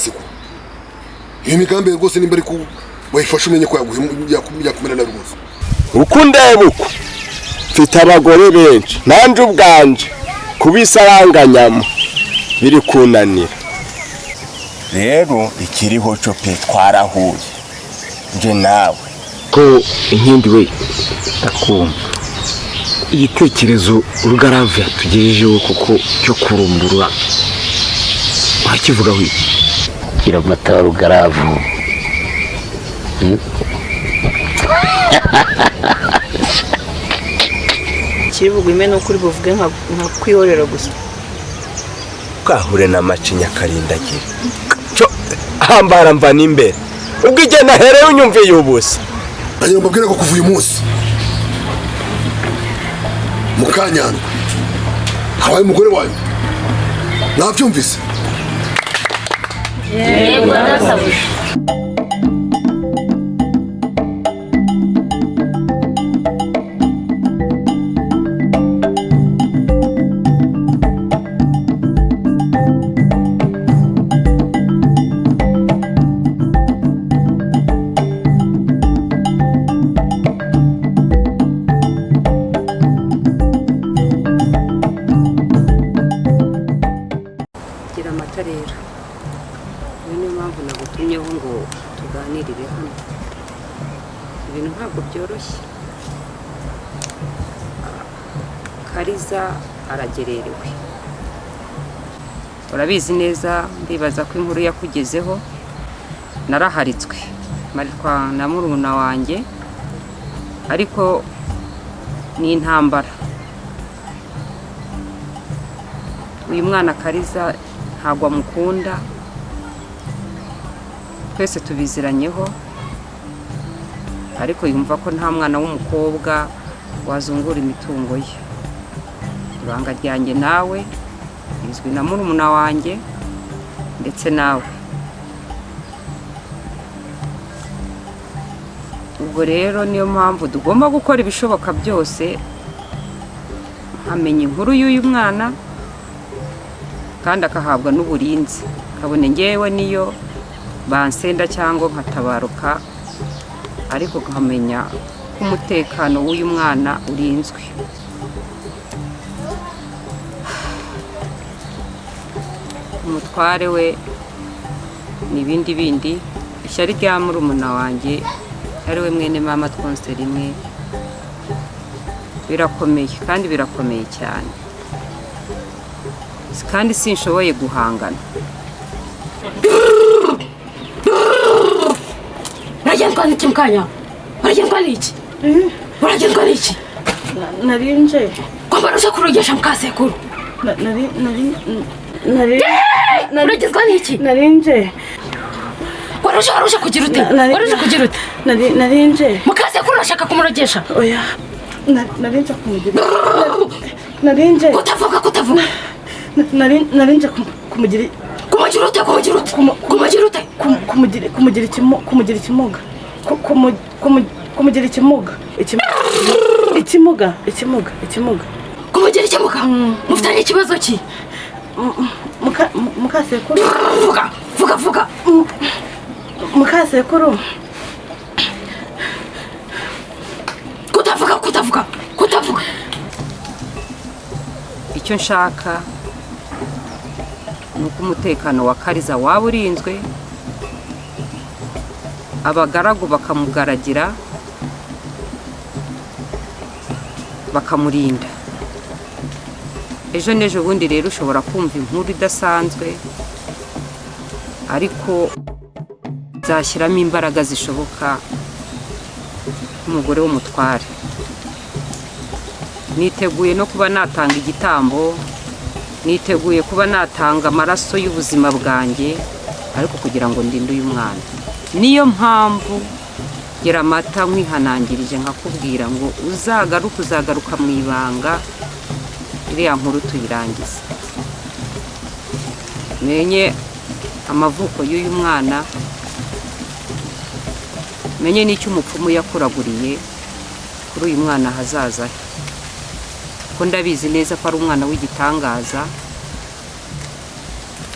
Mukasekuru, iyo migambi rwose nimba ariko wayifashe, umenye ko yakumera nabi rwose. Uko ndeba, uko mfite abagore benshi, nanjye ubwanje kubisaranganyamo biri kunanira. Rero ikiriho cyo pe, twarahuye nje nawe. Ko Inkindi we? Ndakumva. Igitekerezo Rugaravu yatugejejeho kuko cyo kurumbura, urakivugaho iki? Gira amata, Rugaravu. Kiri bugume ni ukuri buvuge nka kwihorera gusa. Bwahure na Macinya akarindagira cyo hambara mva n'imbere, ubwo igihe nahereye unyumviye ubusa. Ndagira ngo mbabwire ko kuva uyu munsi Mukanyandwi habaye umugore wanyu. Mwabyumvise? Yego, databuja. Gira amata, rero iyo niyo mpamvu nagutumyeho ngo tuganirire hano. Ibintu ntabwo byoroshye. Kariza aragererewe, urabizi neza. Ndibaza ko inkuru yakugezeho. Naraharitswe marikwa na murumuna wanjye, ariko ni intambara. Uyu mwana Kariza ntabwo amukunda, twese tubiziranyeho, ariko yumva ko nta mwana w'umukobwa wazungura imitungo ye. Ibanga ryanjye nawe rizwi na murumuna wanjye ndetse nawe. Ubwo rero niyo mpamvu tugomba gukora ibishoboka byose nkamenya inkuru y'uyu mwana kandi akahabwa n'uburinzi, kabone ngewe niyo bansenda cyangwa nkatabaruka, ariko nkamenya ko umutekano w'uyu mwana urinzwe. Umutware we ni ibindi bindi. Ishyari rya murumuna wanjye, ari we mwene mama twonse rimwe, birakomeye kandi birakomeye cyane, kandi sinshoboye guhangana. Uragenzwa n'iki, mukanya? Uragenzwa n'iki? Uragenzwa n'iki? Narinje. Kwambara uje kurogesha mukasekuru? Nari nari nari. Uragenzwa n'iki? Narinje. Waruje kugira ute? Waruje kugira ute? Narinje. Mukasekuru urashaka kumurogesha? Oya, narinje kumugira, narinje. Kutavuga, kutavuga. Narinje kumugira. Kumugira ute? Kumugira ute? Kumugira ute? Kumugira ikimuga. Kumugira ikimuga, ikimuga, ikimuga, ikimuga. Kumugira ikimuga? Mufitanye ikibazo ki? Mukasekuru. Vuga, vuga, vuga. Mukasekuru. Kutavuga, kutavuga, kutavuga. Icyo nshaka ni uko umutekano wa Kariza waba urinzwe, abagaragu bakamugaragira, bakamurinda. Ejo n'ejo bundi rero ushobora kumva inkuru idasanzwe, ariko nzashyiramo imbaraga zishoboka nk'umugore w'umutware. Niteguye no kuba natanga igitambo, niteguye kuba natanga amaraso y'ubuzima bwanjye, ariko kugira ngo ndinde uyu mwana. Niyo mpamvu, gira amata, nkwihanangirije nkakubwira ngo uzagaruke, uzagaruka mu ibanga, iriya nkuru tuyirangize, menye amavuko y'uyu mwana, menye n'icyo umupfumu yakuraguriye kuri uyu mwana ahazaza he, ko ndabizi neza ko ari umwana w'igitangaza,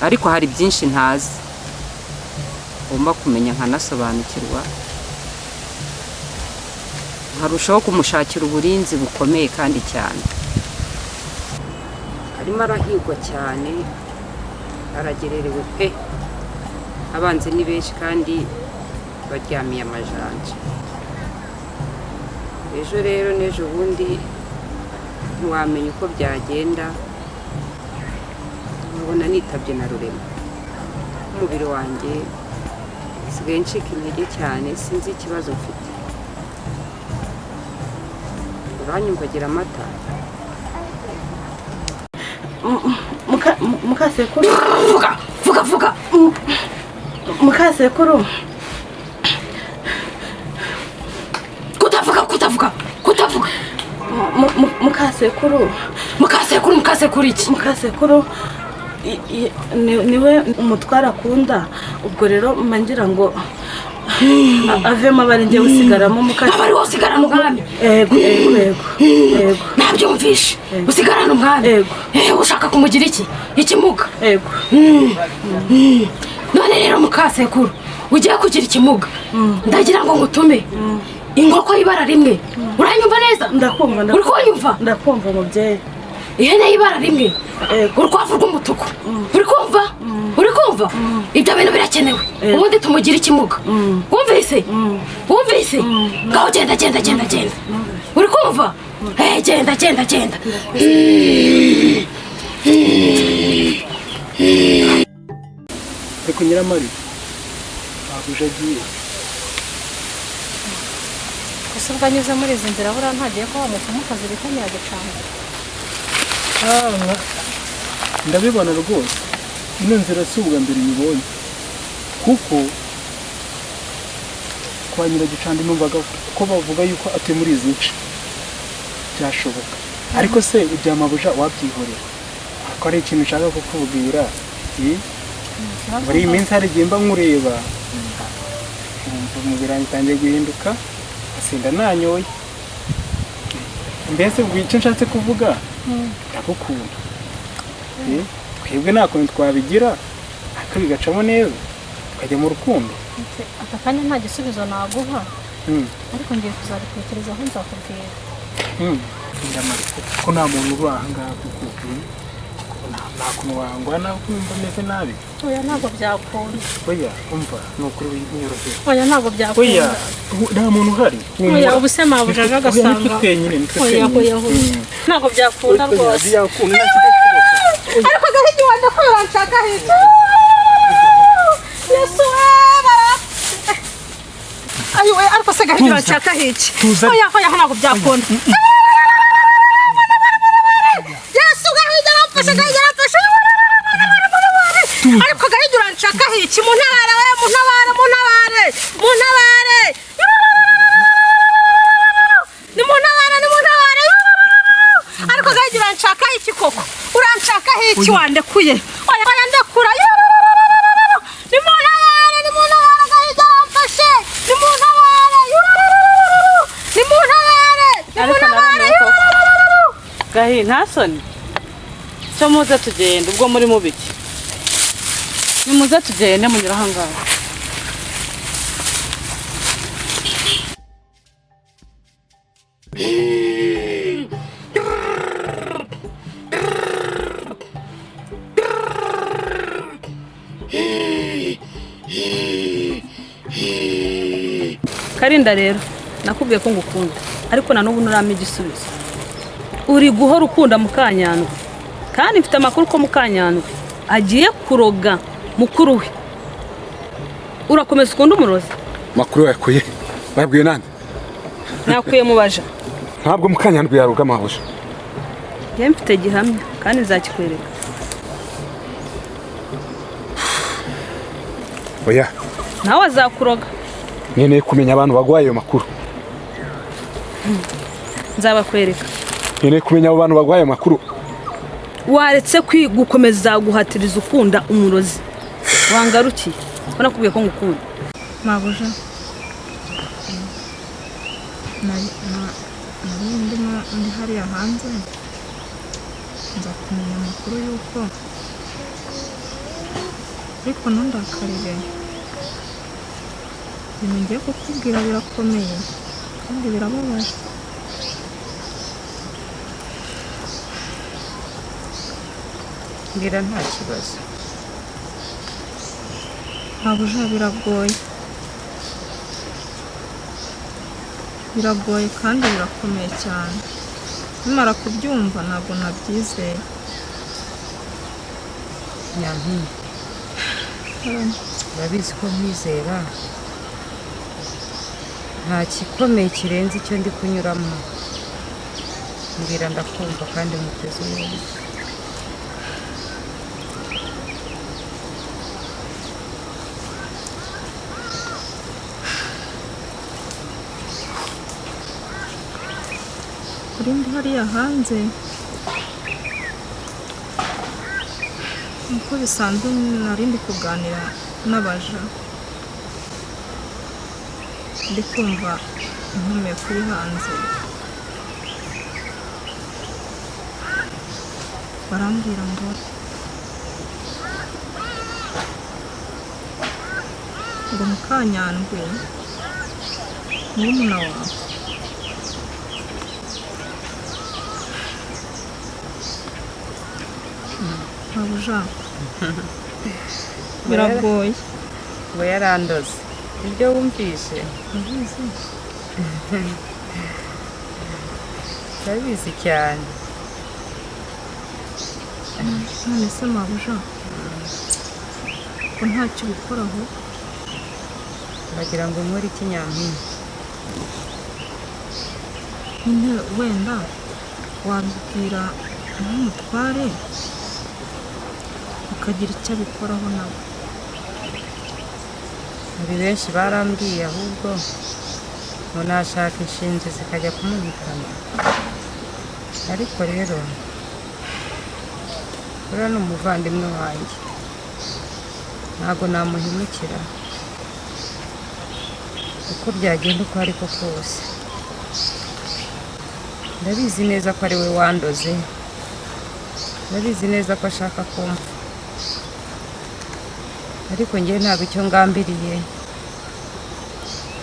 ariko hari byinshi ntazi. Ngomba kumenya nkanasobanukirwa, nkarushaho kumushakira uburinzi bukomeye kandi cyane. Arimo arahigwa cyane, aragererewe pe. Abanzi ni benshi kandi baryamiye amajanja. Ejo rero n'ejo bundi ntiwamenya uko byagenda, nkabona nitabye na Rurema. Umubiri wanjye nsigaye ncika intege cyane, sinzi ikibazo mfite. Uranyumva agira amata? Mukasekuru. Vuga, vuga, vuga. Mukasekuru. Kutavuga, kutavuga, kutavuga. Mukasekuru. Mukasekuru, mukasekuru iki? Mukasekuru niwe umutwara akunda. Ubwo rero mba ngira ngo avemo abari njye usigaramo. Aba ari wowe usigarana umwami? Yego, yego, yego, yego. Nabyumvishe, usigarana umwami. Yego. Ushaka kumugira iki? Ikimuga? Yego. None rero mukasekuru ugiye kugira ikimuga, ndagira ngo ngutume inkoko y'ibara rimwe. Uranyumva neza? Ndakumva. Uri kunyumva? Ndakumva mubyeyi. Ihene y'ibara rimwe, urukwavu rw'umutuku. Uri kumva? Uri kumva? Ibyo bintu birakenewe, ubundi tumugira ikimuga. Wumvise? Wumvise? Ngaho genda, genda, genda, genda. Uri kumva? Genda, genda, genda. Ariko Nyiramari, ntabwo uje agiye. Gusa ubwo anyuze muri izi nzira, buriya ntagiye ko wa mupfumukazi bita Nyiragicanga. Ndabibona rwose, ino nzira si ubwa mbere uyibonye, kuko kwa Nyiragicanda numvaga ko bavuga yuko atuye muri izi nce. Byashoboka, ariko se ibya mabuja wabyihorera ko ari ikintu ushaka kukubwira? Muri iyi minsi hari igihe mba nkureba nkumva umubiri wanjye utangiye guhinduka, asinda nanyoye. Mbese ubwo icyo nshatse kuvuga, ndagukunda. Twebwe nta kuntu twabigira ariko bigacamo neza tukajya mu rukundo. Aka kanya nta gisubizo naguha, ariko ngiye kuzabitekerezaho, nzakubwira. Ndamariko ko nta muntu uri aha ngaha, kuko nta kuntu wangwana kumva ameze nabi. Oya, ntabwo byakunda. Oya, umva, ni ukuri winyorohera. Oya, ntabwo byakunda. Oya, nta muntu uhari. Oya, ubu se mabuja aje agasanga. Nitwe twenyine, nitwe Oya. twenyine. Oya, oya, ntabwo byakunda rwose. Byakunda, nta kibazo. Ariko gahigi wenda ko uranshaka hirya. Yesu we, bara ayiwe! Ariko se gahigi, uranshaka hirya? Oya, oya, ntabwo byakunda. Yesu, gahigi aramfashe, gahigi aramfashe! Ariko gahigi, uranshaka hirya? Muntabare we, muntabare, muntabare, muntabare! Ni muntabare, ni muntabare! Ariko gahigi, uranshaka iki koko? Uranshaka iki? Wandekuye? Oya, oya, ndekura! Ni muntabare, ni muntabare! Gahigi aramfashe! Ni muntabare, ni muntabare, ni muntabare! Gahi, nta soni? Cyo muze tugende. Ubwo muri mu biki? Nimuze tugende, munyura aha ngaha. Karinda rero, nakubwiye ko ngukunda, ariko na n'ubu nturampa igisubizo. Uri guhora ukunda Mukanyandwi, kandi mfite amakuru ko Mukanyandwi agiye kuroga mukuru we. Urakomeza ukunda umurozi? Makuru yakuye babwiye nande? Nakuye mubaja. Ntabwo Mukanyandwi yaruga mabuja. Njye mfite gihamya kandi nzakikwereka. Oya. Nawe azakuroga. Nkeneye kumenya abantu bagwaye ayo makuru. Nzabakwereka. Nkeneye kumenya abo bantu bagwaye ayo makuru. Waretse gukomeza guhatiriza ukunda umurozi, wangarukiye ko nakubwiye ko ngukunda. Mabuja, nari ndimo ndi hariya hanze, nza kumenya amakuru y'uko, ariko ntundakarire. Ibintu ngiye kukubwira birakomeye kandi birababaje. Mbwira nta kibazo. Mabuja, biragoye, biragoye kandi birakomeye cyane. Nimara kubyumva ntabwo nabyizeye. Nyampinga, urabizi ko nkwizera, nta gikomeye kirenze icyo ndi kunyuramo. Mbwira ndakumva kandi muteze yombi. Kuri ndi hariya hanze nkuko bisanzwe, nari ndi kuganira n'abaja, ndi kumva impumeko iri hanze, barambwira ngo Mukanyandwi murumuna wawe Mabuja, biragoye. Ngo yarandoze ibyo wumvise? Urabizi? Ndabizi cyane. None se mabuja, ko ntacyo ubikoraho? Bagira ngo nkore iki, Nyampinga? Nyine wenda wabibwira nk'umutware ukagira icyo abikoraho nawe. Hari benshi barambwiye ahubwo ngo nashaka inshinzi zikajya kumuhitana, ariko rero uriya ni umuvandimwe wanjye, ntabwo namuhemukira uko byagenda uko ariko kose. Ndabizi neza ko ari we wandoze, ndabizi neza ko ashaka kumva, ariko njye ntabwo icyo ngambiriye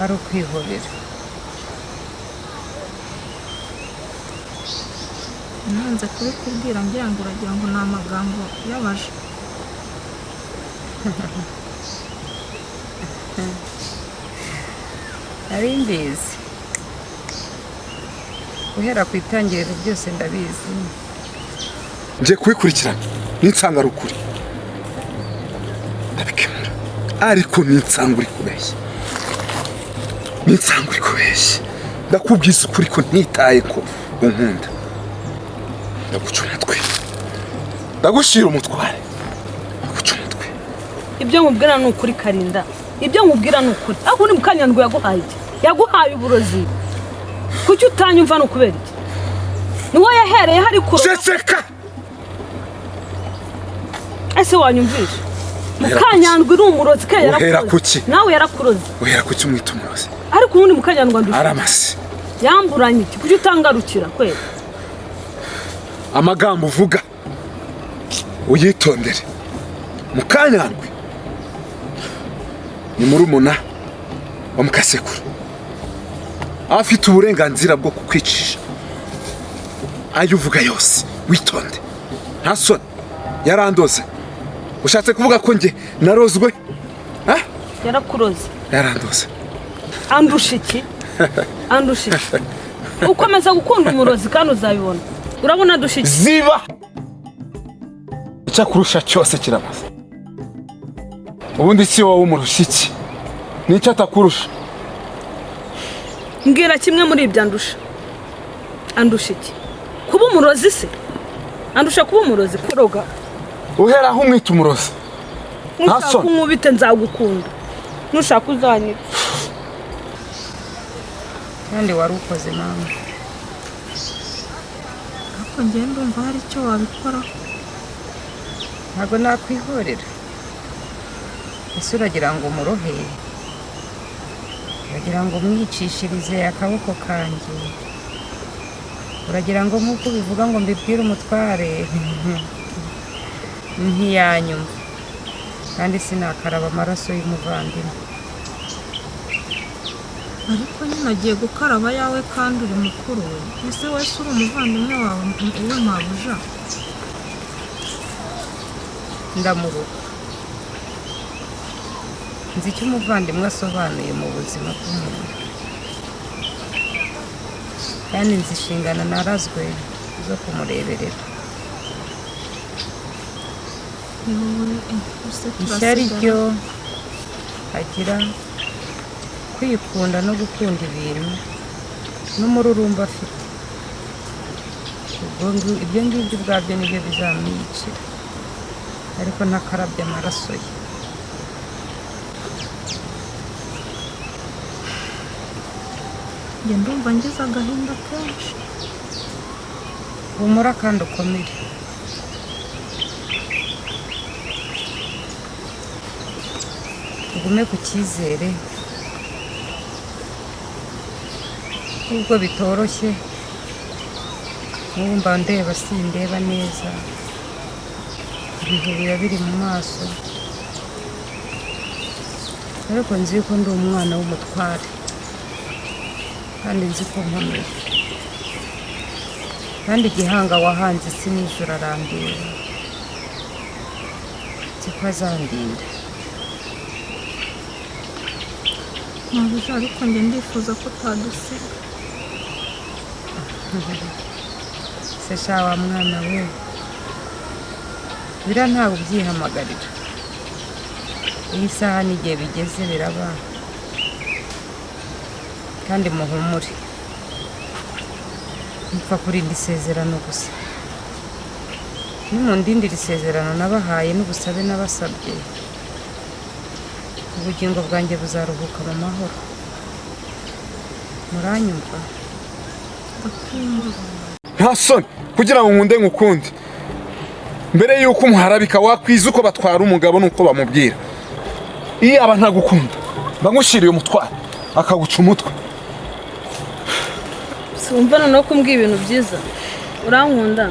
ari ukwihorera. Nanze kubikubwira ngira ngo uragira ngo ni amagambo y'abaja. Nari mbizi guhera ku itangiriro, byose ndabizi. Ngiye kubikurikirana ninsanga ari ukuri ndabikemura, ariko ninsanga uri kubeshya, ninsanga uri kubeshya, ndakubwiza ukuri ko ntitaye ko unkunda, ndaguca umutwe, ndagushyira umutware, ndaguca umutwe. Ibyo nkubwira ni ukuri Karinda, ibyo nkubwira ni ukuri. Ariko undi Mukanyandwi yaguhaye iki? Yaguhaye uburozi. Kuki utanyumva? Ni ukubera iki? Niwo yahereye hari kuroga. Ceceka! Ese wanyumvisha? Mukanyandwi ni umurozi kandi Uhera yarakuroze. kuki? Nawe yarakuroze. Uhera kuki umwita umurozi? Ariko ubundi Mukanyandwi andusha. Aramase. Yamburanye iki? Kuki utangarukira kweli? Amagambo uvuga uyitondere. Mukanyandwi ni murumuna wa Mukasekuru, afite uburenganzira bwo kukwicisha ayo uvuga yose, witonde. Nta soni, yarandoze. Ushatse kuvuga ko njye narozwe? Yarakuroze. Yarandoze. Andusha iki? Andusha iki? Ukomeza gukunda umurozi kandi uzabibona. Urabona andusha iki? Ziba! Icyakurusha cyose kiramaze. Ubundi si wowe umurusha iki? Nicyo atakurusha. Mbwira kimwe muri ibyo andusha. Andusha iki? Kuba umurozi se? Andusha kuba umurozi, kuroga. Uhera aho umwita umurozi. Nta Nushaka soni. unkubite nzagukunda. Nushaka uzanyica. Kandi wari ukoze mama. Ariko njye ndumva hari icyo wabikoraho. Ntabwo nakwihorera. Ese uragira ngo umurohe? Uragira ngo umwicishirize akaboko kanjye? Uragira ngo nk'uko ubivuga ngo mbibwire umutware? Ntiyanyumva, kandi sinakaraba amaraso y'umuvandimwe. Ariko nyine agiye gukaraba ayawe kandi uri mukuru we. Ese wese uri umuvandimwe wawe we mabuja? Ndamuruka, nzi icyo umuvandimwe asobanuye mu buzima bw'umuntu, kandi nzi inshingano narazwe zo kumureberera. Ni wowe ese Ishyari turasigara. Ryo agira, kwikunda no gukunda ibintu n'umururumba afite, ubwo ibyo ngibyo ubwabyo nibyo bizamwiyicira, ariko ntakarabye amaraso ye. Njye ndumva ngize agahinda kenshi. Humura kandi ukomere. Ugume ku cyizere nubwo bitoroshye. N'ubu mba ndeba, sindeba neza, ibihu biba biri mu maso, ariko nzi ko ndi umwana w'umutware kandi nzi ko nkomeye, kandi igihanga wahanze isi n'ijoro arandeba, nzi ko azandinda. Mabuja, ariko njye ndifuza ko utadusiga. Se sha wa mwana we, biriya ntawe ubyihamagarira. Iyi saha n'igihe bigeze biraba. Kandi muhumure, mpfa kurinda isezerano gusa. Nimundindira isezerano nabahaye n'ubusabe nabasabye, ubugingo bwanjye buzaruhuka mu mahoro. Muranyumva? Nta soni kugira ngo nkunde ngukunde mbere y'uko umuharabika wakwiza uko batwara umugabo n'uko bamubwira. Iyo aba ntagukunda mba nkushyiriye umutwaro akaguca umutwe. Wumva noneho ko umbwiye ibintu byiza, urankunda?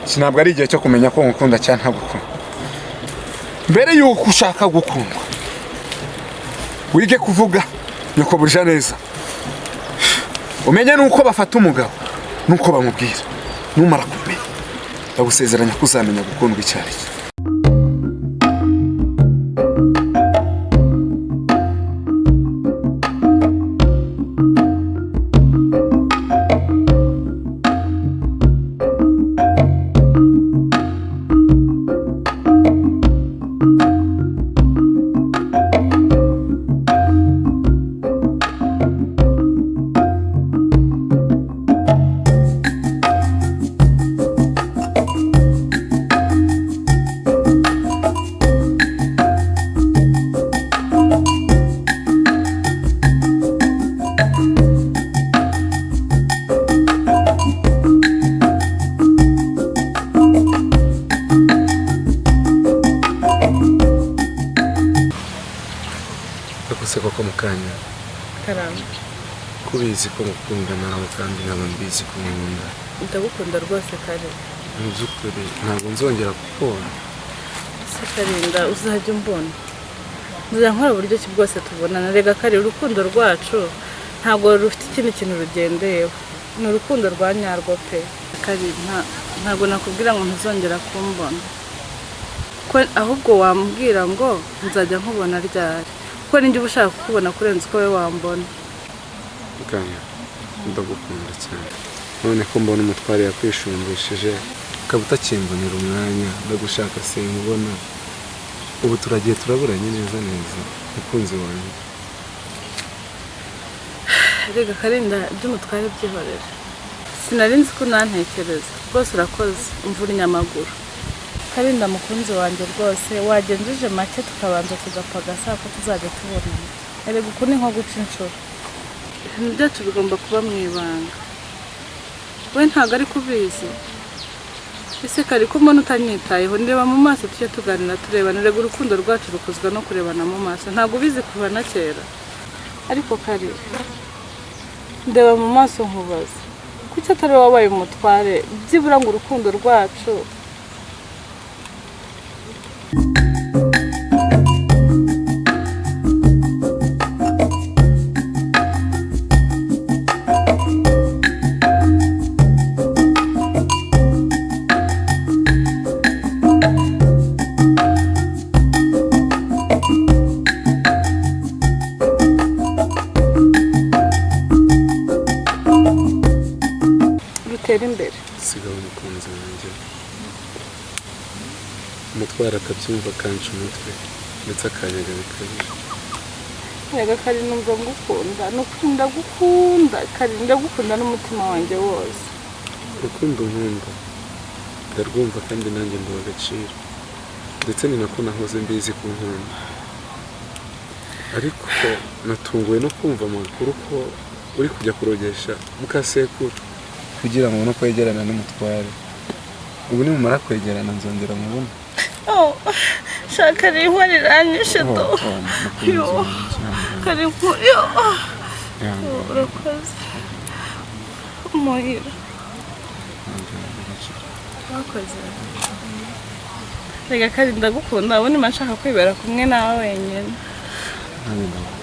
Iki ntabwo ari igihe cyo kumenya ko ngukunda cyangwa ntagukunda. Mbere y'uko ushaka gukundwa, wige kuvuga nyoko neza, umenye n'uko bafata umugabo n'uko bamubwira. Numara kumenya, ndagusezeranya ko uzamenya gukundwa icyo ari cyo. Ariko koko mukanya, Karame. Kubizi ko ngukunda nawe kandi nkaba mbizi ko nkunda. Ndagukunda rwose, Kare. Mu by'ukuri ntabwo nzongera kukubona. Se Karinda, uzajya umbona, nzajya nkora uburyo ki bwose tubonana. Rega Kare, urukundo rwacu ntabwo rufite ikindi kintu rugendeyeho, ni urukundo rwa nyarwo pe. Kare, ntabwo nakubwira ngo ntuzongera kumbona, ko ahubwo wambwira ngo nzajya nkubona ryari, kuko ninjye uba ushaka kukubona kurenza uko wowe wambona. Mukanya, ndagukunda cyane. None ko mbona umutware yakwishumbishije, ukaba utakimbonera umwanya, ndagushaka sinkubona. Ubu turagiye turaburanye neza neza, mukunzi wanjye. Rega Karinda, iby'umutware byihorere. Sinari nzi ko unantekereza rwose. Urakoze, imvura inyamaguru. Karinda mukunzi wanjye, rwose wagenjeje make tukabanza tugapagasa ko tuzajya tubonana. Erega uku ni nko guca inshuro. Ibintu byacu bigomba kuba mu ibanga. We ntabwo ari kubizi. Ese kare, ko mbona utanyitayeho? Ndeba mu maso, tujye tuganira turebana. Erega urukundo rwacu rukuzwa no kurebana mu maso. Ntabwo ubizi kuva na kera? Ariko kare, ndeba mu maso nkubaza, kuki atari wowe wabaye umutware byibura ngo urukundo rwacu Umutwaro akabyumva akanca umutwe ndetse akanyaga bikabije. Yego Kari, numva ngukunda, ni ukuri ndagukunda Kari, ndagukunda n'umutima wanjye wose. Urukundo nkunda ndarwumva kandi nanjye nduha agaciro, ndetse ni nako nahoze mbizi ku nkunda, ariko natunguwe no kumva amakuru ko uri kujya kurogesha mukasekuru kugira ngo ubone uko yegerana n'umutware. Ubu nimumara kwegerana nzongera mubona. Oh, shaka inkwari iranyishe do. Oh, oh, mukunzi Yo, wanjye, Kari yo. Ihangane. Urakoze. Muhira. Urakoze. Reka Kari ndagukunda, ubu nima nshaka kwibera kumwe nawe wenyine. Nanjye ndagukunda.